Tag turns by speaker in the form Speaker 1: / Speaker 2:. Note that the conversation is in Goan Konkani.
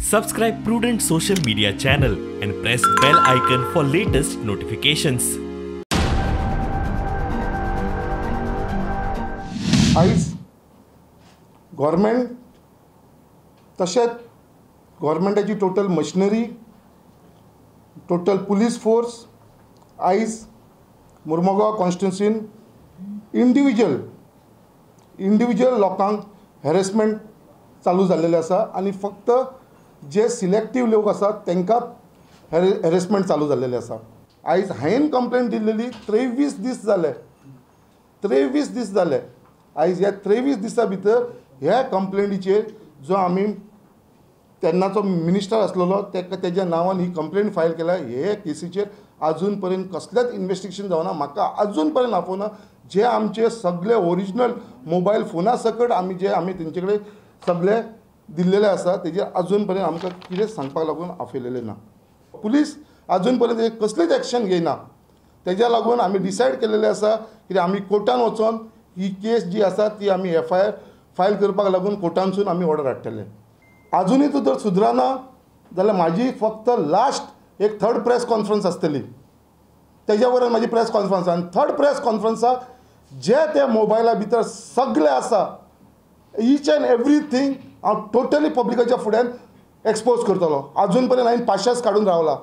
Speaker 1: Subscribe Prudent Social Media channel and press bell icon for latest notifications.
Speaker 2: आयज गव्हर्मेंट तशेंच गव्हर्मेंटाची total machinery, total police force आयज मुर्मुगांव कॉन्स्टिट्युन्सीन इंडिविज्युअल लोकांक हॅरेसमेंट चालू जाल्लेलें आसा आनी फक्त जे सिलेक्टीव लोक आसात तांकां हॅरेसमेंट चालू जाल्लेलें आसा. आयज हांवें कंप्लेन दिल्लेली 23 दीस जाले, 23 दीस जाले. आयज ह्या 23 दिसां भितर ह्या कंप्लेनीचेर जो आमी तेन्नाचो मिनिस्टर आसलेलो ताका तेज्या नांवान ही कंप्लेन फायल केल्या. हे केसीचेर आजून पर्यंत कसलेंच इन्वेस्टिगेशन जावना. म्हाका आजून पर्यंत आपोवना. जे आमचे सगळे ओरिजिनल मोबायल फोना सकट आमी जे आमी तेंचे कडेन सगळे दिल्लेले आसा तेजेर आजून पर्यंत आमकां कितें सांगपाक लागून आपयलेलें ना. पुलीस आजून पर्यंत कसलीच एक्शन घेयना. तेज्या लागून आमी डिसायड केलेलें आसा कितें आमी कोर्टान वचोन ही केस जी आसा ती आमी एफआयआर फायल करपाक लागून कोर्टानसून आमी ऑर्डर हाडटले. आजुनूय तूं जर सुदराना जाल्यार म्हाजी फक्त लास्ट एक थर्ड प्रेस कॉन्फरन्स आसतली. तेज्या वयर म्हाजी प्रेस कॉन्फरन्स आनी थर्ड प्रेस कॉन्फरन्साक जे ते मोबायला भितर सगळें आसा ईच एंड एवरीथींग हांव टोटली पब्लिकाच्या फुड्यान एक्सपोज करतलो. आजून पर्यंत हांवें पाशास काडून रावला.